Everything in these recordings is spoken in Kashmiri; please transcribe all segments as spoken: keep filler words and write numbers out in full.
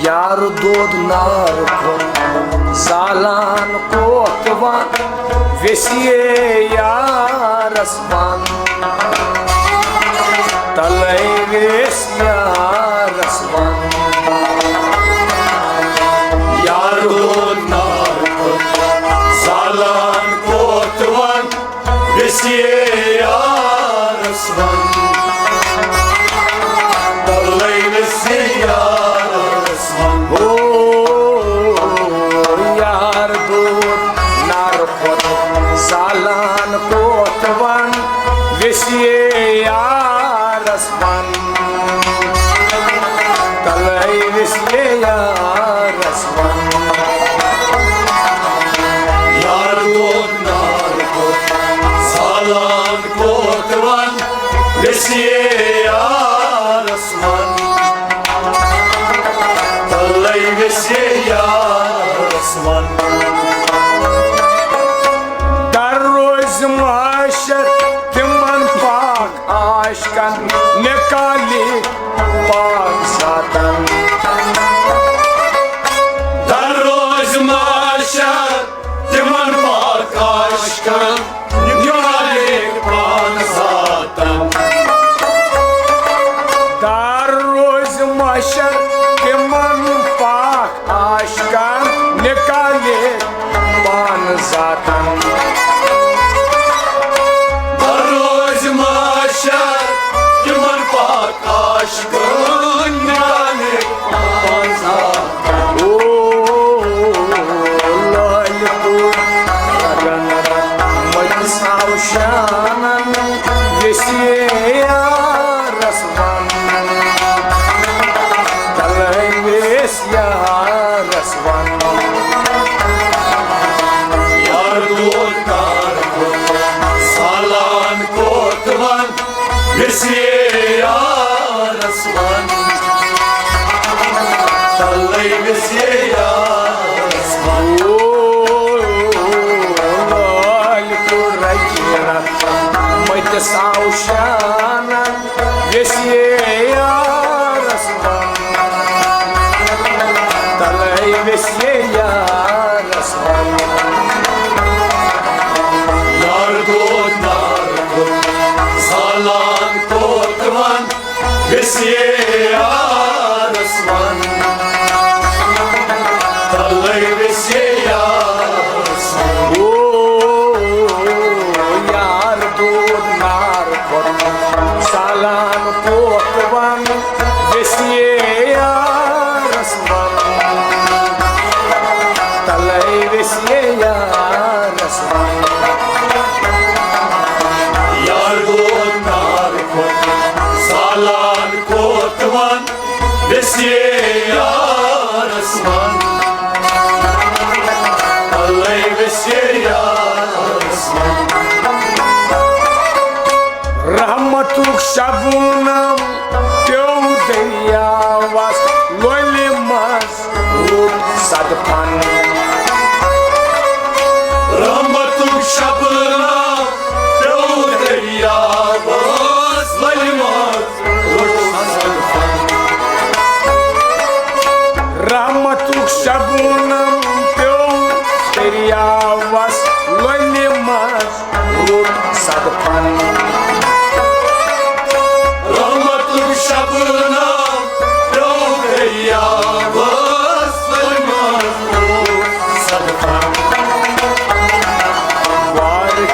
یار دود نار کھوٚت زالان کوتوان، ویسیے یارس ون۔ تلے ویس یارس ون۔ یار دود نار کھوٚت زالان کوتوان، ویسیے یارس ون۔ تلے ویسیے یارس ون۔ او یار دود نار کھوٚت زالان کوتوان، ویسیے یارس ون۔ تلے ویسیے یارس ون۔ یار دود نار کھوٚت زالان کوتوان، ویسیے یارس ون۔ تلے ویسیے یارس ون۔ در روز محشر تمن پاک عاشقن نکالی پاک ذاتن۔ در روز محشر تمن پاک عاشقن نکالی پاک ذاتن۔ در روز محشر تمن پاک عاشقن نکالی پان ذاتن۔ در روز محشر تمن پاک عاشقن نکالی پان ذاتن۔ او لالہِ پور رگن مٔتِس آو شانن، ویسیے یارس ون۔ تلے ویس یارس ون۔ یار دود نار کھوٚت زالان کوتوان، ویسیے یارس ون۔ تلے ویسیے یارس ون۔ او لالہِ پور رگن مٔتِس آو شانن، ویسیے یارس ون۔ تلے ویسیے یارس ون۔ یار دود نار کھوٚت زالان کوتوان، ویسیے یارس ون۔ تلے ویسیے یارس ون۔ او یار دود نار کھوٚت زالان کوتوان، ویسیے یارس ون۔ تلے ویسیے یارس ون۔ یار دود نار کھوٚت زالان کوتوان، ویسیے یارس ون۔ تلے ویسیے یارس ون۔ رحمتُک شبنم پیوٚو دٔریاوس لولہِ منٛز، روٚٹ صدفن۔ رحمتُک شبنم پیوٚو دٔریاوس لولہِ منٛز، روٚٹ صدفن۔ رحمتُک شبنم پیوٚو دٔریاوس لولہِ منٛز، روٚٹ صدفن۔ رحمتُک شبنم پیوٚو دٔریاوس لولہِ منٛز، روٚٹ صدفن۔ وارِ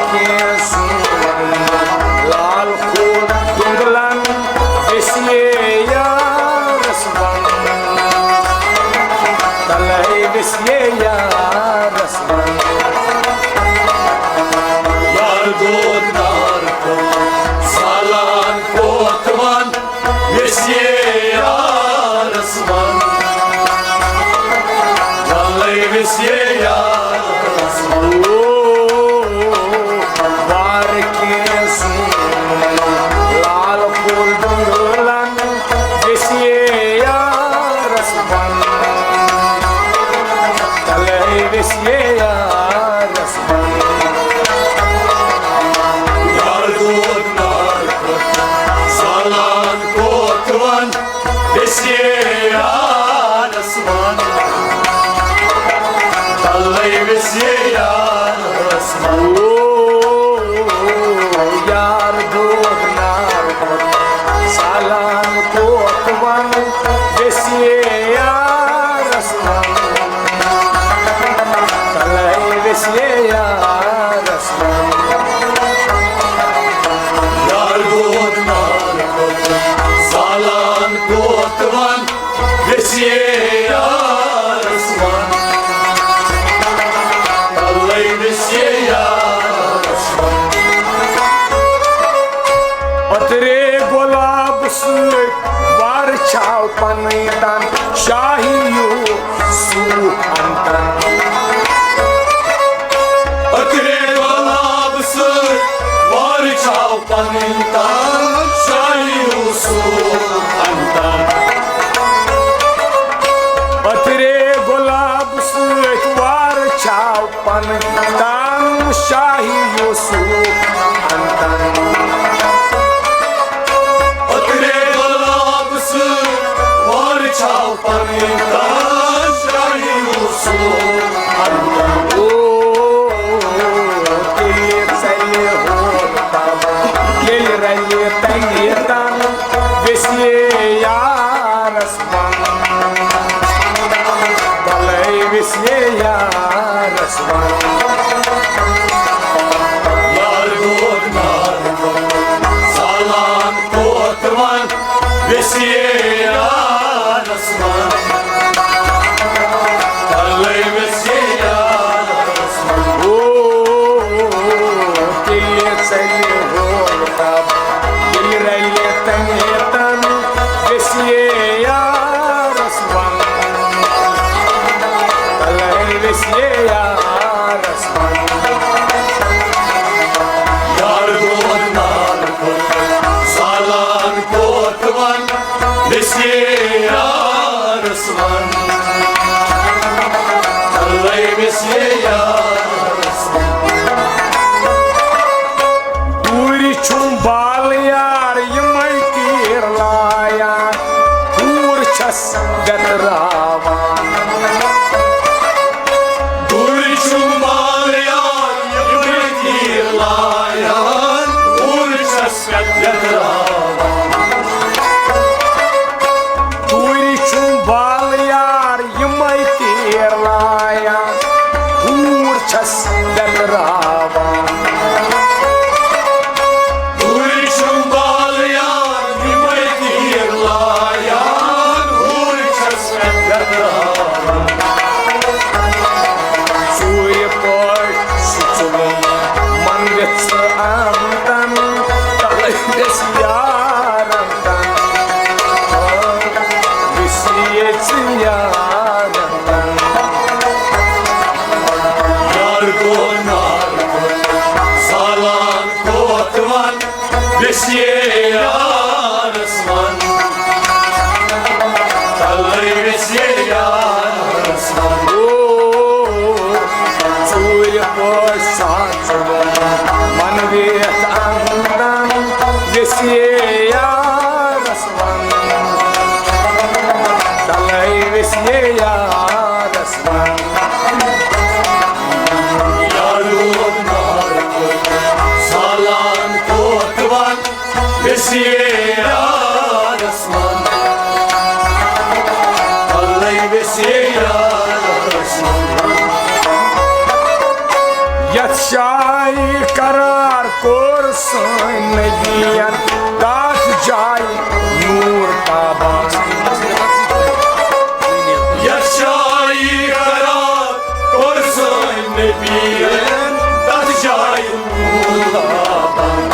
شاہی یوسف انتن۔ عطرِ گۄلاب سۭتۍ وار چھاو پن تن، شاہی یوسف انتن۔ عطرِ گۄلاب سۭتۍ وار چھاو پن تن، شاہی یوسف انتن۔ او، تیٚلہِ ژَلہِ ہول تب، ییٚلہِ رَلہِ تَنہِ تن ویسے یارس من۔ تلے ویسے یارس من۔ یار دود نار سالان کوتوان ویسے یارس من۔ تلے ویسے یارس من۔ او، تیٚلہِ ژَلہِ ہول تب، ییٚلہِ رَلہِ تَنہِ تن ویسے یارس من۔ تلے ویسے یارس من۔ یار دود نار سالان کوتوان ویسے یارس من۔ تلے ویسے یارس من۔ دوٗرِ چھُم بال یار یِمَے تیٖر لایان، دوٗر چھَس گتراوان۔ دوٗرِ چھُم بال یار یِمَے تیٖر لایان، دوٗر چھَس گتراوان۔ دوٗرِ چھُم بال یار یِمَے تیٖر لایان، دوٗر چھَس گتراوان۔ دوٗرِ چھُم بال یار یِمَے تیٖر لایان، دوٗر چھَس گتراوان۔ ژوٗرِ پٲٹھۍ سُہ ژوٚلُم من وٮ۪ژھ آمتن، تلے ویسے یارن تن، ویسے یارن تن۔ یار گوٚو نار سالان کوتوان ویسے یارس من۔ تلے ویسے یارس من۔ او، ژوٗرِ پٲٹھۍ ساتھ ژوٚلُم من وٮ۪ژھ آمتن ویسے یارس من۔ تلے ویسے یارس من۔ یار دود نار سالان کوتوان ویسے یارس من۔ تلے ویسے یارس من۔ یتھ جایہِ قرار کوٚر سٲنۍ نبین، تتھ جایہِ نوٗر تابان۔ یتھ جایہِ قرار کوٚر سٲنۍ نبین، تتھ جایہِ نوٗر تابان۔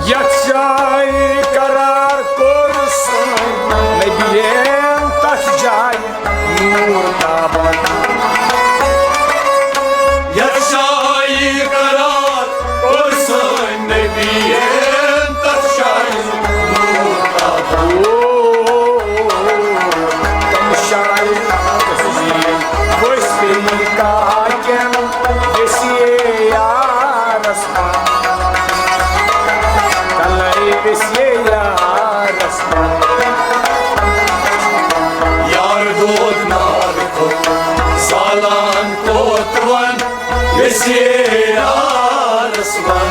یتھ جایہِ قرار کوٚر سٲنۍ نبین، تتھ جایہِ نوٗر تابان۔ یتھ جایہِ قرار کوٚر سٲنۍ نبین، تتھ جایہِ نوٗر تابان۔ او، تم جایہِ ؤسۍ پیٚیہِ کاکٮ۪ن ویسے یارس من۔ تلے ویسے یارس من۔ یار دود نار سالان کوتوان ویسے یارس من۔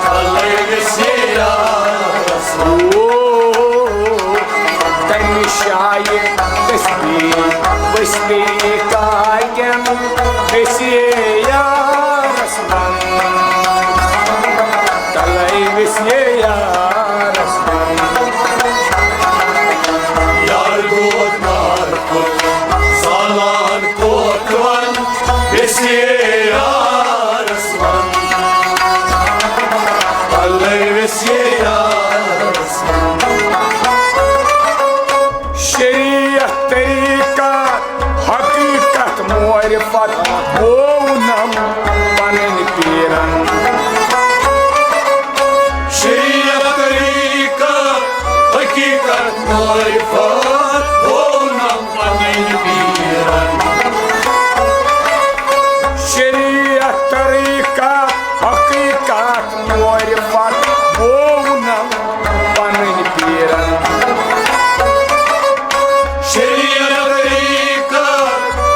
تلے ویسے یارس من۔ او، تمہِ جایہِ ؤسۍ پیٚیہِ، ؤسۍ پیٚیہِ کاکٮ۪ن ویسے یارس من۔ تلے ویسے یارس من۔ یار دود نار سالان کوتوان ویسے یارس من۔ تلے ویسے یارس من۔ شریعت طریقہ حقیقت معرفت بوونم پنٕنۍ پیٖر معرفت گوٚونم پنٕنۍ پیٖرن۔ شریعت، طریقت، حقیقت، معرفت گوٚونم پنٕنۍ پیٖرن۔ شریعت، طریقت،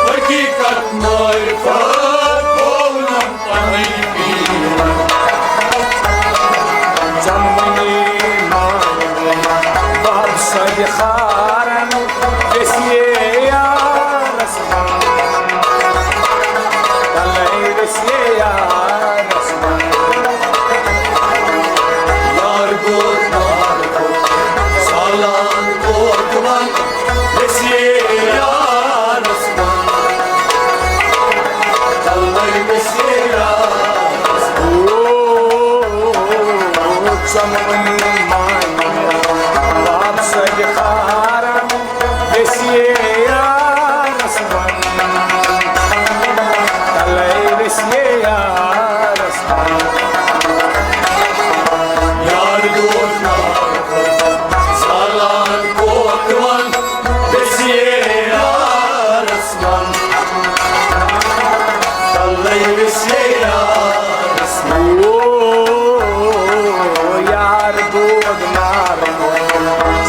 حقیقت، معرفت گوٚونم پنٕنۍ پیٖرن۔ ژۄنوٕنی مانوٕنۍ باب سیدِ خارن، ویسیے یارس ون۔ تلے ویسیے یارس ون۔ یار گوٚو، یار گوٚو، سالان گوٚو تِمن، ویسیے یارس ون۔ تلے ویسیے یارس ون۔ او، ژۄنوٕنی مانوٕنۍ باب سیدِ خارن، ویسیے یارس ون۔ تلے ویسیے یارس ون۔ یار گوٚو، یار گوٚو، سالان گوٚو تِمن، ویسیے یارس ون۔ تلے ویسیے یارس ون۔ او، یار دود مارن،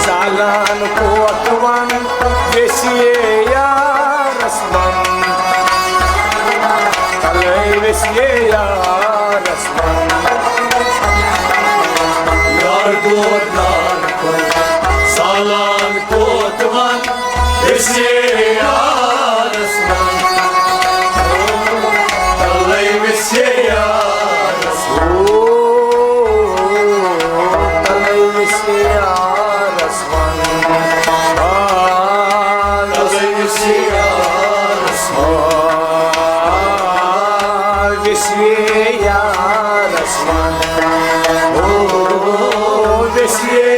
سالان کوتوان، ویسیے یارس ون۔ تلے ویسیے یارس ون۔ یار دود مارن، سالان کوتوان، ویسیے یارس ون۔ تلے ویسیے یارس ون۔ تلے ویسیے یارس ون۔ آ، تلے ویسیے یارس ون۔ آ، ویسیے یارس ون۔ او، ویسیے